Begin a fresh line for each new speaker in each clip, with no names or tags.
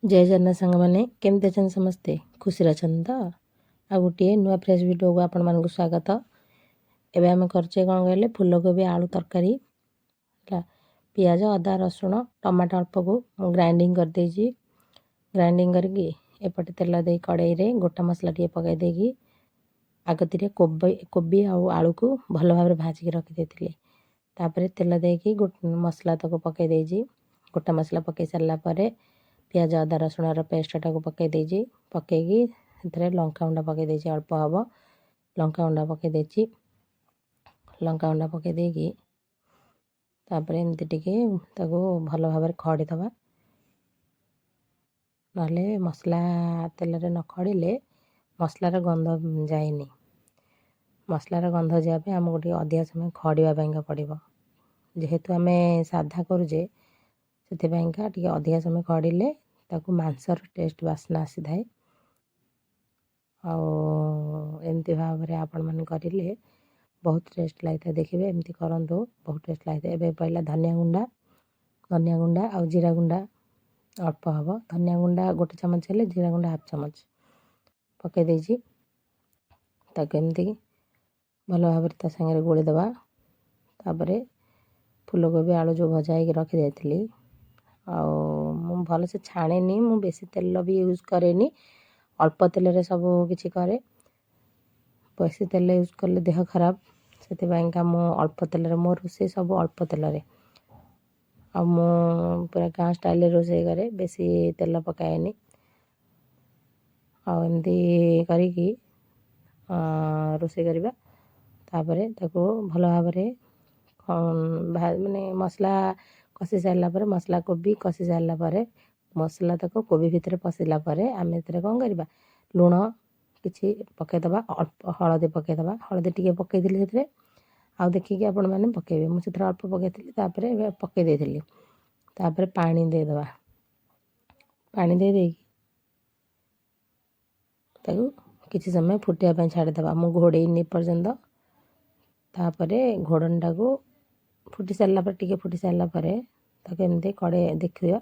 ଜୟ ଜଗନ୍ନାଥ ସାଙ୍ଗମାନେ, କେମିତି ଅଛନ୍ତି ସମସ୍ତେ? ଖୁସିରେ ଅଛନ୍ତି ତ? ଆଉ ଗୋଟିଏ ନୂଆ ଫ୍ରେଶ୍ ଭିଡ଼ିଓକୁ ଆପଣମାନଙ୍କୁ ସ୍ୱାଗତ। ଏବେ ଆମେ କରୁଛେ କ'ଣ କହିଲେ, ଫୁଲକୋବି ଆଳୁ ତରକାରୀ। ହେଲା, ପିଆଜ, ଅଦା, ରସୁଣ, ଟମାଟୋ ଅଳ୍ପକୁ ମୁଁ ଗ୍ରାଇଣ୍ଡିଙ୍ଗ କରିଦେଇଛି। ଗ୍ରାଇଣ୍ଡିଙ୍ଗ କରିକି ଏପଟେ ତେଲ ଦେଇ କଡ଼େଇରେ ଗୋଟା ମସଲା ଟିକେ ପକାଇ ଦେଇକି ଆଗତିରେ କୋବି ଆଉ ଆଳୁକୁ ଭଲ ଭାବରେ ଭାଜିକି ରଖିଦେଇଥିଲି। ତାପରେ ତେଲ ଦେଇକି ମସଲା ତାକୁ ପକାଇ ଦେଇଛି। ଗୋଟା ମସଲା ପକାଇ ସାରିଲା ପରେ ପିଆଜ, ଅଦା, ରସୁଣର ପେଷ୍ଟଟାକୁ ପକାଇ ଦେଇଛି। ପକାଇକି ସେଥିରେ ଲଙ୍କାଗୁଣ୍ଡ ପକାଇ ଦେଇଛି, ଅଳ୍ପ ହେବ ଲଙ୍କାଗୁଣ୍ଡ ପକାଇ ଦେଇଛି। ଲଙ୍କାଗୁଣ୍ଡ ପକାଇ ଦେଇକି ତାପରେ ଏମିତି ଟିକେ ତାକୁ ଭଲ ଭାବରେ ଖଡ଼ିଦେବା। ନହେଲେ ମସଲା ତେଲରେ ନ ଖଡ଼ିଲେ ମସଲାର ଗନ୍ଧ ଯାଏନି। ମସଲାର ଗନ୍ଧ ଯିବା ପାଇଁ ଆମକୁ ଟିକେ ଅଧିକା ସମୟ ଖଡ଼ିବା ପାଇଁକା ପଡ଼ିବ। ଯେହେତୁ ଆମେ ସାଧା କରୁଛେ, ସେଥିପାଇଁକା ଟିକେ ଅଧିକା ସମୟ ଖଡ଼ିଲେ ତାକୁ ମାଂସର ଟେଷ୍ଟ ବାସ୍ନା ଆସିଥାଏ। ଆଉ ଏମିତି ଭାବରେ ଆପଣମାନେ କରିଲେ ବହୁତ ଟେଷ୍ଟ ଲାଗିଥାଏ। ଦେଖିବେ, ଏମିତି କରନ୍ତୁ, ବହୁତ ଟେଷ୍ଟ ଲାଗିଥାଏ। ଏବେ ପଡ଼ିଲା ଧନିଆ ଗୁଣ୍ଡ। ଧନିଆ ଗୁଣ୍ଡ ଆଉ ଜିରା ଗୁଣ୍ଡ ଅଳ୍ପ ହେବ। ଧନିଆ ଗୁଣ୍ଡ 1 ଚାମଚ ହେଲେ ଜିରା ଗୁଣ୍ଡ ହାଫ୍ ଚାମଚ ପକାଇ ଦେଇଛି। ତାକୁ ଏମିତି ଭଲ ଭାବରେ ତା ସାଙ୍ଗରେ ଗୋଳେଇଦେବା। ତାପରେ ଫୁଲକୋବି ଆଳୁ ଯେଉଁ ଭଜା ହେଇକି ରଖିଦେଇଥିଲି, ଆଉ ମୁଁ ଭଲସେ ଛାଣେନି, ମୁଁ ବେଶୀ ତେଲ ବି ୟୁଜ୍ କରେନି, ଅଳ୍ପ ତେଲରେ ସବୁ କିଛି କରେ। ବେଶୀ ତେଲ ୟୁଜ୍ କଲେ ଦେହ ଖରାପ, ସେଥିପାଇଁକା ମୁଁ ଅଳ୍ପ ତେଲରେ ମୋ ରୋଷେଇ ସବୁ ଅଳ୍ପ ତେଲରେ। ଆଉ ମୁଁ ପୁରା ଗାଁ ଷ୍ଟାଇଲରେ ରୋଷେଇ କରେ, ବେଶୀ ତେଲ ପକାଏନି। ଆଉ ଏମିତି କରିକି ରୋଷେଇ କରିବା। ତାପରେ ତାକୁ ଭଲ ଭାବରେ ମାନେ ମସଲା କଷି ସାରିଲା ପରେ, ମସଲା କୋବି କଷି ସାରିଲା ପରେ, ମସଲା ତାକୁ କୋବି ଭିତରେ ପଶିଲା ପରେ ଆମେ ଏଥିରେ କ'ଣ କରିବା? ଲୁଣ କିଛି ପକାଇଦେବା, ଅଳ୍ପ ହଳଦୀ ପକାଇଦେବା। ହଳଦୀ ଟିକେ ପକାଇଥିଲି ସେଥିରେ, ଆଉ ଦେଖିକି ଆପଣମାନେ ପକାଇବେ। ମୁଁ ସେଥିରେ ଅଳ୍ପ ପକାଇଥିଲି, ତାପରେ ଏବେ ପକାଇ ଦେଇଥିଲି। ତାପରେ ପାଣି ଦେଇଦେବା। ପାଣି ଦେଇ ଦେଇକି ତାକୁ କିଛି ସମୟ ଫୁଟିବା ପାଇଁ ଛାଡ଼ିଦେବା। ମୁଁ ଘୋଡ଼େଇନି ପର୍ଯ୍ୟନ୍ତ। ତାପରେ ଘୋଡ଼ଣୀଟାକୁ ଫୁଟି ସାରିଲା ପରେ, ଟିକେ ଫୁଟି ସାରିଲା ପରେ ତାକୁ ଏମିତି କଡ଼େଇ ଦେଖିବା।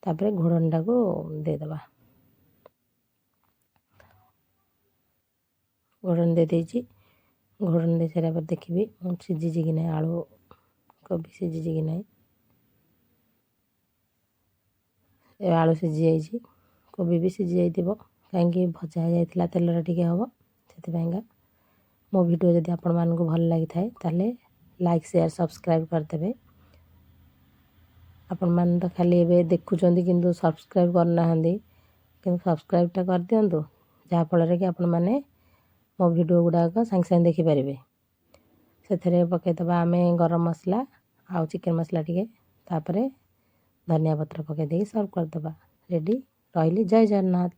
ତାପରେ ଘୋଡ଼ଣୀଟାକୁ ଦେଇଦେବା। ଘୋଡ଼ଣୀ ଦେଇଦେଇଛି। ଘୋଡ଼ଣୀ ଦେଇ ସାରିଲା ପରେ ଦେଖିବି ମୁଁ ସିଝିଛି କି ନାହିଁ, ଆଳୁ କୋବି ସିଝିଛି କି ନାହିଁ। ଏବେ ଆଳୁ ସିଝି ଯାଇଛି, କୋବି ବି ସିଝି ଯାଇଥିବ, କାହିଁକି ଭଜା ହେଇଯାଇଥିଲା ତେଲରେ ଟିକେ ହେବ ସେଥିପାଇଁକା। ମୋ ଭିଡ଼ିଓ ଯଦି ଆପଣମାନଙ୍କୁ ଭଲ ଲାଗିଥାଏ, ତାହେଲେ ଲାଇକ୍, ସେୟାର, ସବସ୍କ୍ରାଇବ୍ କରିଦେବେ। ଆପଣମାନେ ତ ଖାଲି ଏବେ ଦେଖୁଛନ୍ତି, କିନ୍ତୁ ସବସ୍କ୍ରାଇବ୍ କରୁନାହାନ୍ତି। କିନ୍ତୁ ସବସ୍କ୍ରାଇବ୍ଟା କରିଦିଅନ୍ତୁ, ଯାହାଫଳରେ କି ଆପଣମାନେ ମୋ ଭିଡ଼ିଓ ଗୁଡ଼ାକ ସାଙ୍ଗେ ସାଙ୍ଗେ ଦେଖିପାରିବେ। ସେଥିରେ ପକାଇଦେବା ଆମେ ଗରମ ମସଲା ଆଉ ଚିକେନ୍ ମସଲା ଟିକେ। ତାପରେ ଧନିଆ ପତ୍ର ପକାଇ ଦେଇକି ସର୍ଭ କରିଦେବା। ରେଡ଼ି। ରହିଲି, ଜୟ ଜଗନ୍ନାଥ।